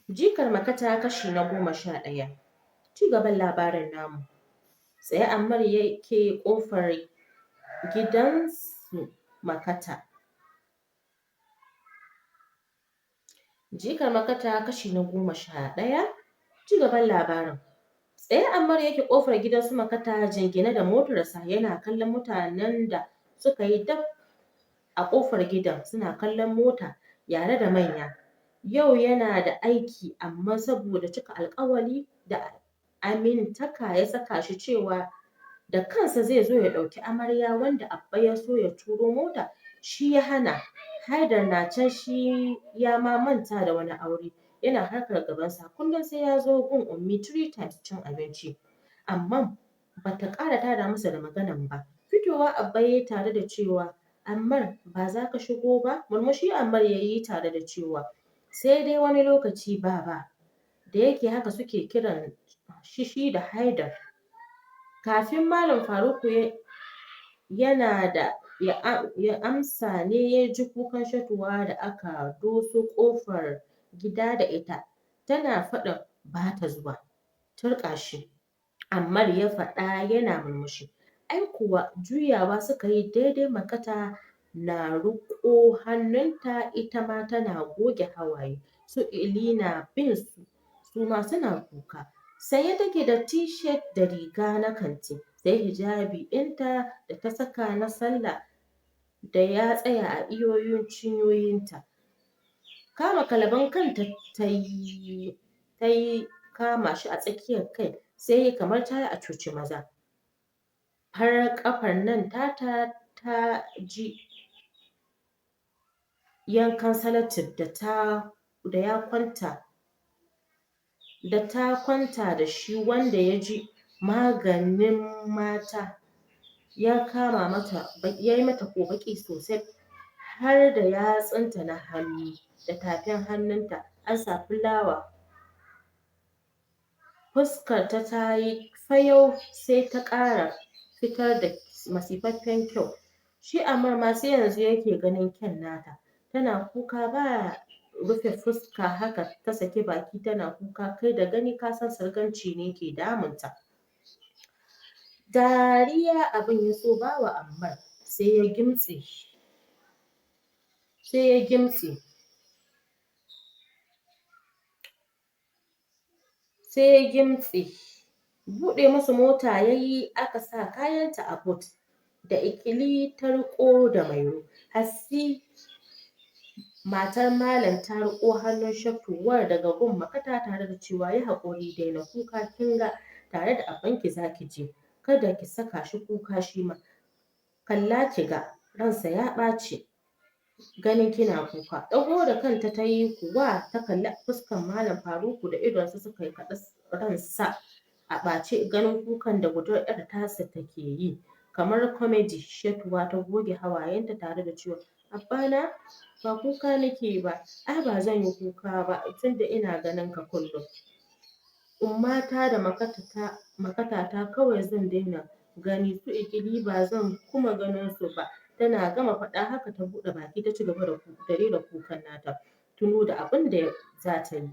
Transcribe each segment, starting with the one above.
Jikar Makata kashi na 11. Ci gaban labarin namu. Tsaye Ammar yake ƙofar gidansu Makata. Jikar Makata kashi na 11. Ci gaban labarin. Tsaye Ammar yake ƙofar gidansu Makata jingine da motarsa yana kallon mutanen da suka yi daf a ƙofar gidan suna kallon mota yara da manya. Yau yana da aiki amma saboda cika alƙawari da amintaka ya saka shi cewa da kansa zai zo ya ɗauki amarya wanda Abba ya so ya turo mota shi ya hana. Haidar na can shi ya ma manta da wani aure yana harkar gabansa kullum sai ya zo gun Ummi 3 times cin abinci amma bata ƙara tada masa da maganan ba. Fitowa Abba ya yi tare da cewa Ammar ba za ka shigo ba? Murmushi Ammar ya yi tare da cewa sai dai wani lokaci baba. Da yake haka suke kiran shi shi da Haidar. Kafin Malam Faruku yana da ya amsa ne ya ji kukan Shatuwa da aka doso ƙofar gida da ita tana faɗin ba ta zuwa. Turƙa shi. Ammar ya faɗa yana murmushi. Ai kuwa juyawa suka yi daidai Makata na riƙo hannunta ita ma tana goge hawaye. Su Ili na bin su suma suna kuka. Sanye take da t-shirt da riga na kanti sai hijabi ɗinta da ta saka na sallah da ya tsaya a iyoyin cinyoyinta. Kama kalaban kanta tayi tayi kama shi a tsakiyar kai sai kamar ta yi a cuci maza. Farar ƙafar nan tata ta ji yankan salatif da ta da ya kwanta da ta kwanta da shi wanda ya ji maganin mata ya kama mata ya yi mata ko baƙi sosai har da yatsunta na hannu da tafin hannunta an sa fulawa. Fuskarta ta yi fayau sai ta ƙara fitar da masifaffen kyau. Shi Ammar ma sai yanzu yake ganin kyan nata. Tana kuka ba rufe fuska haka ta saki baki tana kuka kai da gani ka san sirganci ne ke damunta. Dariya abin ya so ba wa Ammar sai ya gimtse sai ya gimtse sai ya gimtse. Buɗe musu mota ya yi aka sa kayanta a boot da Ikili ta riƙo da Mairo. Hassi matar Malam ta riƙo hannun Shatuwar daga gun Makata tare da cewa yi haƙuri daina kuka kin ga tare da abbanki za ki je. Kada ki saka shi kuka shi ma. Kalla ki ga ransa ya ɓaci ganin kina kuka. Ɗago da kanta ta yi kuwa ta kalli fuskar Malam Faruku da idonsa suka yi kaɗas ransa a ɓace ganin kukan da budurwar ƴar tasa take yi. Kamar comedy Shatuwa ta goge hawayenta tare da cewa Abbana ba kuka nake ba ai ba zan yi kuka ba tunda ina ganin ka kullum. Ummata da makatata makatata kawai zan daina gani su Ikili ba zan kuma ganin su ba. Tana gama faɗa haka ta buɗe baki ta ci gaba da rera kukan nata. Tuno da abin da za ta yi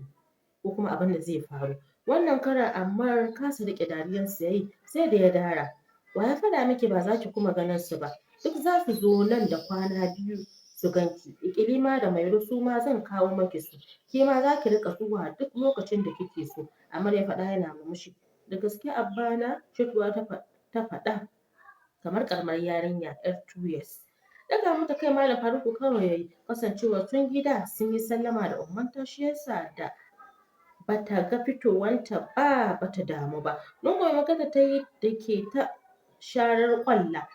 ko kuma abin da zai faru. Wannan karon Ammar kasa riƙe dariyarsa ya yi sai da ya dara. Wa ya faɗa miki ba za ki kuma ganin su ba? Duk za su zo nan da kwana biyu su ganki. Ikili ma da Mairo su ma zan kawo maki su. Ke ma za ki riƙa zuwa duk lokacin da kike so. Ammar ya faɗa yana murmushi. Da gaske Abbana? Shatuwa ta faɗa kamar ƙaramar yarinya ƴar 2 years. Ɗaga mata kai Malam Faruku kawai ya yi kasancewar tun gida sun yi sallama da ummanta shi yasa da bata ga fitowanta ba bata damu ba. Rungume Makata ta yi da ke ta sharar ƙwalla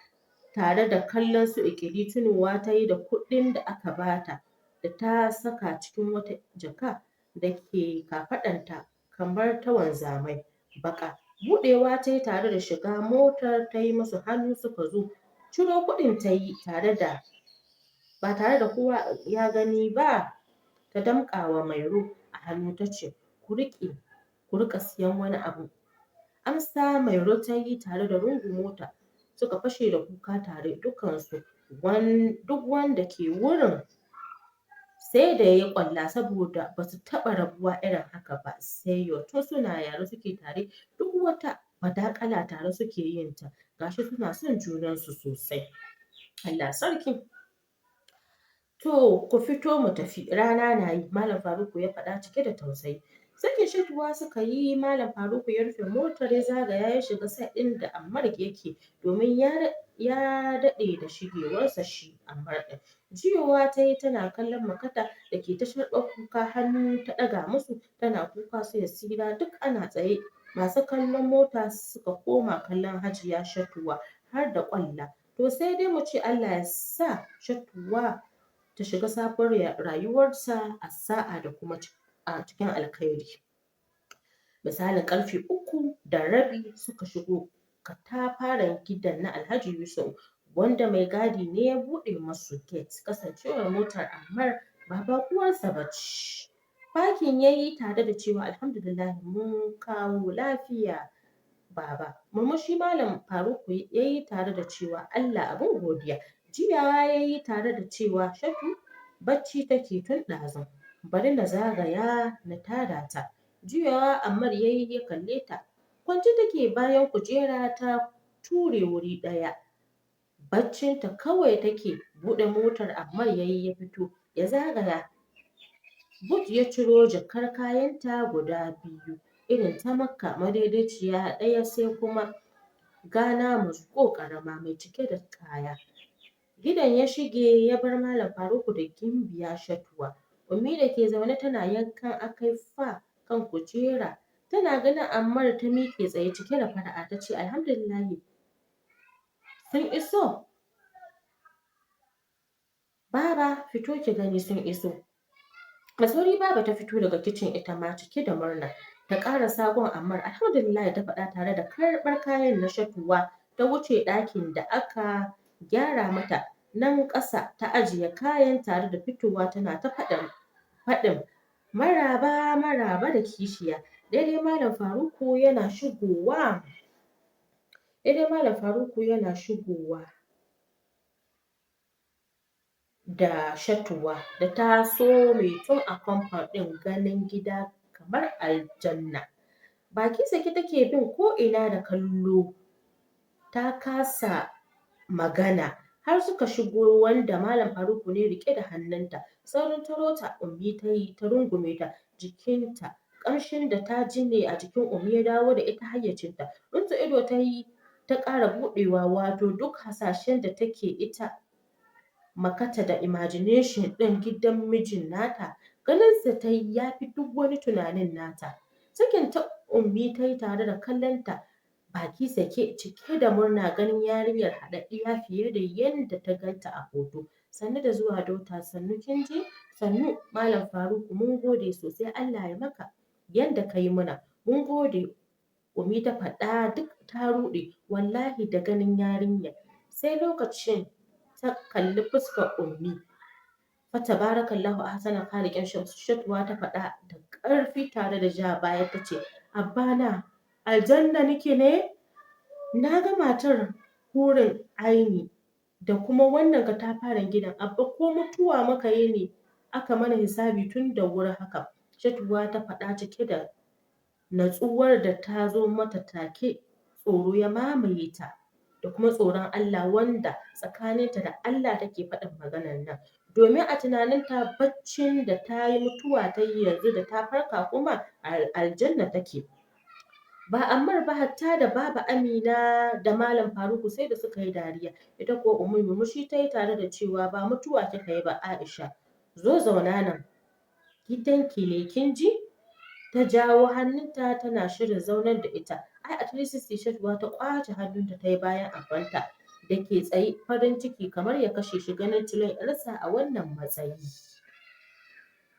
tare da kallon su Ikili tunowa ta yi da kuɗin da aka bata da ta saka cikin wata jaka da ke kafaɗarta kamar ta wanzamai baƙa. Buɗewa ta yi tare da shiga motar ta yi musu hannu suka zo. Ciro kuɗin ta yi tare da ba tare da kowa ya gani ba ta damƙa wa Mairo a hannu ta ce ku riƙe ku riƙa siyan wani abu. Amsa Mairo ta yi tare da rungumo ta suka fashe da kuka tare dukkansu duk wanda ke wurin Sai da yayi ƙwalla saboda basu taɓa rabuwa irin haka ba sai yau. Tun suna yara suke tare duk wata badakala tare suke yin ta. Gashi suna son junansu sosai. Allah sarki. To ku fito mu tafi rana na yi, Malam Faruku ya faɗa cike da tausayi. Sakin Shatuwa suka yi, Malam Faruku ya rufe motar ya zagaya ya shiga side ɗin da Ammar yake domin ya daɗe da shigewarsa shi Ammar ɗin. Juyowa ta yi tana kallon Makata da ke ta sharɓar kuka, hannu ta ɗaga musu tana kuka, su Yasira duk ana tsaye. Masu kallon mota suka koma kallon Hajiya Shatuwa har da ƙwalla. To sai dai mu ce Allah ya sa Shatuwa ta shiga sabuwar rayuwarsa a sa'a da kuma a cikin alkhairi. Misalin ƙarfe 3:30 suka shigo katafaren gidan na Alhaji Yusuf, wanda mai gadi ne ya buɗe masu gate, kasancewar motar Ammar ba baƙuwarsa ba ce. Fakin ya yi tare da cewa alhamdulillah mun kawo lafiya baba. Murmushi Malam Faruku ya yi tare da cewa Allah abin godiya. Juyawa ya yi tare da cewa Shatu bacci take tun ɗazu. Bari na zagaya na tada ta. Juyawa Ammar ya yi ya kalle ta. Kwance take bayan kujera ta ture wuri ɗaya. Baccinta kawai take. Buɗe motar Ammar ya yi ya fito ya zagaya. Boot ya ciro jakar kayanta guda biyu irin ta Makka madaidaiciya ɗaya, sai kuma Ghana must go ƙarama mai cike da kaya. Gidan ya shige ya bar Malam Faruku da Gimbiya Shatuwa. Ummi da ke zaune tana yankan akaifa kan kujera. Tana ganin Ammar ta miƙe tsaye cike da fara'a ta ce alhamdulillahi sun iso. Baba fito ki gani sun iso. Da sauri Baba ta fito daga kicin ita ma cike da murna. Ta ƙarasa gun Ammar, alhamdulillah ta faɗa tare da karɓar kayan na Shatuwa, ta wuce ɗakin da aka gyara mata nan ƙasa ta ajiye kayan tare da fitowa tana ta faɗin maraba maraba da kishiya. Daidai Malam Faruku yana shigowa. Daidai Malam Faruku yana shigowa da Shatuwa da ta some tun a compound ɗin ganin gida kamar aljanna. Baki sake take bin ko'ina da kallo, ta kasa magana har suka shigo wanda Malam Faruku ne riƙe da hannunta. Saurin taro ta Ummi ta yi ta rungume ta jikinta. Ƙamshin da ta ji ne a jikin Ummi ya dawo da ita hayyacinta. Runtse ido ta yi ta ƙara buɗewa, wato duk hasashen da take ita makata da imagination ɗin gidan mijin nata, ganinsa ta yi ya fi duk wani tunanin nata. Sakin ta Ummi ta yi tare da kallonta baki sake cike da murna ganin yarinyar haɗaɗɗiya fiye da yadda ta ganta a hoto. Sannu da zuwa daughter, sannu kin ji? Sannu Malam Faruku, mun gode sosai, Allah ya maka yanda ka yi mana. Mun gode, Ummi ta faɗa duk ta ruɗe wallahi da ganin yarinyar. Sai lokacin ta kalli fuskar Ummi. Fatabarakallahu ahsanul khaliqin, Shatuwa ta faɗa da ƙarfi tare da ja baya ta ce Abbana aljanna nake ne? Na ga matar hurin aini da kuma wannan katafaren gidan. Abba ko mutuwa muka yi ne aka mana hisabi tun da wuri haka? Shatuwa ta faɗa cike da natsuwar da ta zo mata take. Tsoro ya mamaye ta da kuma tsoron Allah wanda tsakaninta da Allah take faɗin maganar nan. Domin a tunaninta baccin da ta yi mutuwa ta yi, yanzu da ta farka kuma aljanna take. Ba Ammar ba, hatta da Baba Amina da Malam Faruku sai da suka yi dariya. Ita ko Ummi murmushi ta yi tare da cewa ba mutuwa kika yi ba Aisha. Zo zauna nan. Gidanki ne kin ji? Ta jawo hannunta tana shirin zaunar da ita. Ai a 360 Shatuwa ta ƙwace hannunta ta yi bayan abbanta da ke tsaye farin ciki kamar ya kashe shi ganin tulun ƴarsa a wannan matsayi.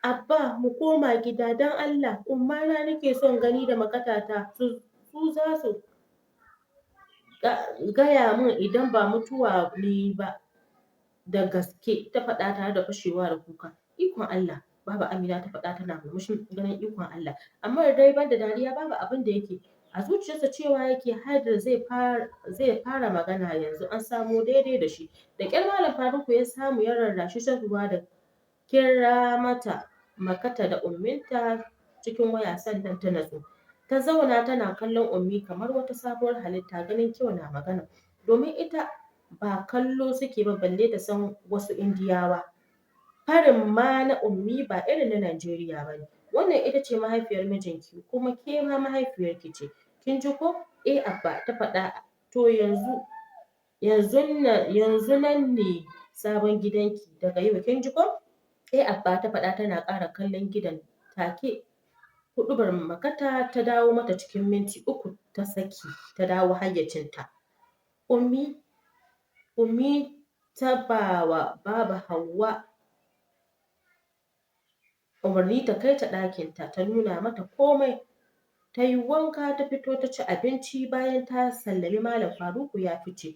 Abba mu koma gida don Allah, ummana nake son gani da makatata, su za su gaya min idan ba mutuwa ne ba da gaske, ta faɗa tare da fashewa da kuka. Ikon Allah, Baba Amina ta faɗa tana murmushin ganin ikon Allah. Amma dai banda dariya babu abin da yake a zuciyarsa, cewa yake Haidar zai fara magana yanzu an samo daidai da shi. Da ƙyar Malam Faruku ya samu ya rarrashi Shatuwa da kira mata Makata da Umminta cikin waya sannan ta natsu. Ta zauna tana kallon Ummi kamar wata sabuwar halitta ganin kyau na magana. Domin ita ba kallo suke ba balle ta san wasu Indiyawa. Farin ma na Ummi ba irin na Najeriya ba ne. Wannan ita ce mahaifiyar mijinki kuma ke ma mahaifiyarki ce. Kin ji ko? Eh Abba ta faɗa. To yanzu yanzu nan ne sabon gidanki daga yau kin ji ko? Eh Abba ta faɗa tana ƙara kallon gidan take. Huɗubar Makata ta dawo mata cikin minti 3 ta saki ta dawo hayyacinta. Ummi Ummi ta ba wa Baba Hauwa umarni ta kai ta ɗakinta ta nuna mata komai. Ta yi wanka ta fito ta ci abinci bayan ta sallami Malam Faruku ya fice.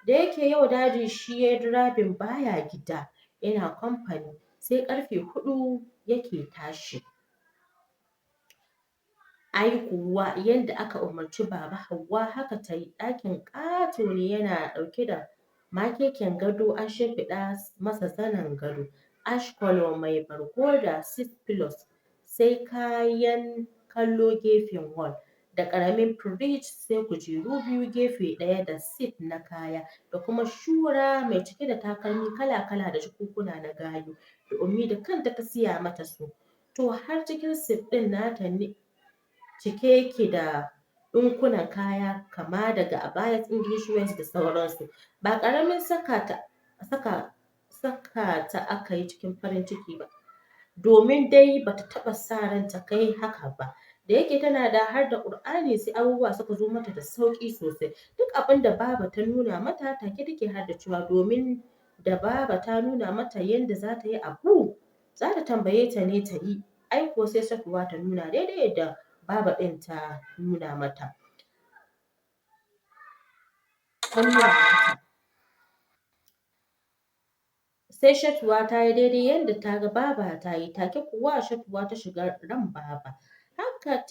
Da yake yau Daddy shi ya yi driving baya gida yana kamfani sai ƙarfe 4 yake tashi. Ai kuwa yanda aka umarci Baba Hauwa haka ta yi. Ɗakin ƙato ne yana ɗauke da makeken gado an shimfiɗa masa zanin gado ash colour mai bargo da six pillows sai kayan kallo gefen wall da ƙaramin fridge sai kujeru biyu gefe ɗaya da sif na kaya da kuma shura mai cike da takalmi kala-kala da jakunkuna na gayu da Ummi da kanta ta siya mata su. To har cikin sif ɗin nata ne cike yake da ɗinkunan kaya kama daga abayas, English wears da sauransu. Ba ƙaramin saka ta aka yi cikin farin ciki ba. Domin dai bata taɓa sa ran ta kai haka ba. Da yake tana da har da Ƙur'ani sai abubuwa suka zo mata da sauƙi sosai. Duk abin da Baba ta nuna mata take take haddacewa domin da Baba ta nuna mata yanda za ta yi abu, za ta tambaye ta ne ta yi. Ai kuwa sai Safiwa ta nuna daidai yadda Baba ɗin ta nuna mata. Sai Shatuwa ta yi daidai yadda ta ga Baba ta yi, take kuwa Shatuwa ta shiga ran Baba. Haka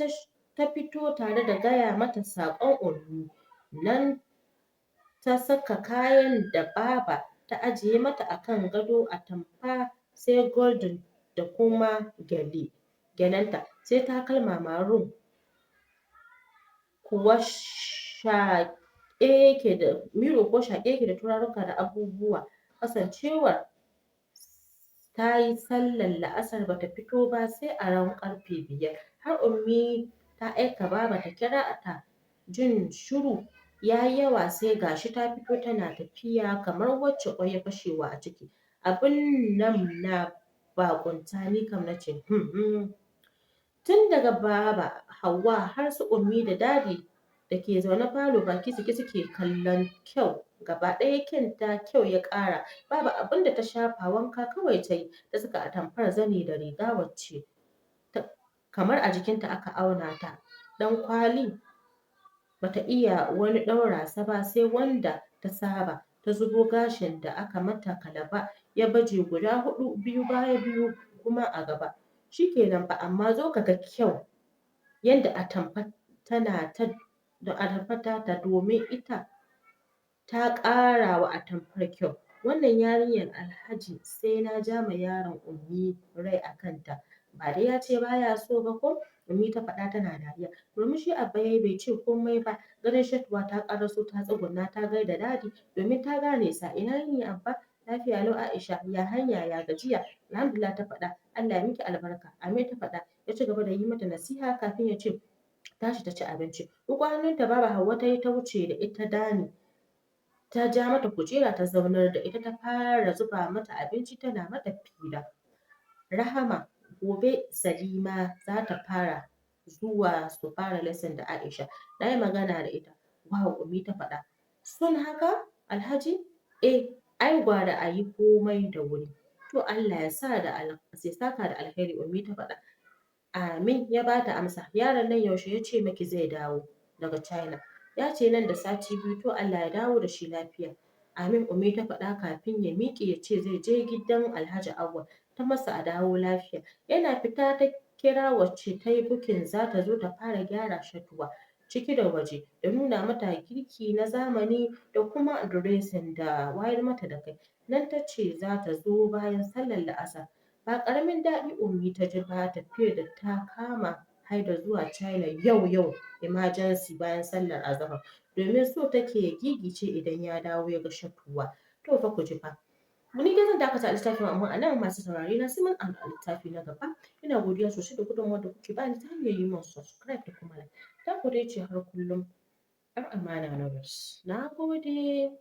ta fito tare da gaya mata saƙon Ummi. Nan ta saka kayan da Baba ta ajiye mata a kan gado atamfa sai golden da kuma gyale gyalenta sai takalma maroon kuwa shaƙe yake da miro ko shaƙe yake da turaruka da abubuwa. Kasancewar ta yi sallar la'asar bata fito ba sai a ran ƙarfe 5. Har Ummi ta aika Baba ta kira ta jin shiru ya yi yawa sai gashi ta fito tana tafiya kamar wacce ƙwai ya fashewa a ciki. Abun nan na baƙunta ni kam nace Tun daga Baba Hauwa har su Ummi da Daddy da ke zaune falo baki sake suke kallon kyau. Gaba ɗaya kyanta kyau ya ƙara. Babu abin da ta shafa wanka kawai ta yi. Ta saka atamfar zani da riga wacce kamar a jikinta aka auna ta. Ɗan kwali bata iya wani ɗaura sa ba sai wanda ta saba. Ta zubo gashin da aka mata kalaba ya baje guda 4 biyu baya biyu kuma a gaba. Shikenan fa amma zo ka ga kyau yanda atamfa tana ta da atamfar tata domin ita ta ƙara wa atamfar kyau. Wannan yarinyar Alhaji sai na ja ma yaron Ummi rai a kanta. Ba dai ya ce baya so ba ko? Ummi ta faɗa tana dariya. Murmushi Abba yayi bai ce komai ba. Ganin Shatuwa ta ƙaraso ta tsuguna ta gaida Daddy domin ta gane sa. Ina yini Abba? Lafiya lau Aisha. Ya hanya ya gajiya? Alhamdulillah ta faɗa. Allah ya miki albarka. Amin ta faɗa. Ya ci gaba da yi mata nasiha kafin ya ce tashi ta ci abinci. Riƙo hannunta Baba Hauwa ta yi ta wuce da ita dani. Ta ja mata kujera ta zaunar da ita ta fara zuba mata abinci tana mata fira. Rahama gobe Salima za ta fara zuwa su fara lesson da Aisha. Na yi magana da ita. Wow Ummi ta faɗa. Son haka Alhaji? Eh, ai gwara a yi komai da wuri. To Allah ya sa da ya saka da alheri Ummi ta faɗa. Amin ya ba ta amsa. Yaron nan yaushe ya ce miki zai dawo daga China? Ya ce nan da sati 2 to Allah ya dawo da shi lafiya. Amin Ummi ta faɗa kafin ya miƙe ya ce zai je gidan Alhaji Auwal. Ta masa a dawo lafiya. Yana fita ta kira wacce ta yi booking za ta zo ta fara gyara Shatuwa ciki da waje da nuna mata girki na zamani da kuma dressing da wayar mata da kai. Nan ta ce za ta zo bayan sallar la'asar. Ba ƙaramin daɗi Ummi ta ji ba tafiyar da ta kama Haidar zuwa China yau-yau emergency bayan sallar azahar, domin so take ya gigice idan ya dawo ya ga Shatuwa. To fa ku ji fa. Ni dai zan dakata a littafin amma a nan, masu saurare na, sai mun haɗu a littafi na gaba. Ina godiya sosai da gudunmawar da kuke bani ta hanyar yi min subscribe da kuma like. Ta ku dai ce har kullum 'Yar Amana Novels. Na gode.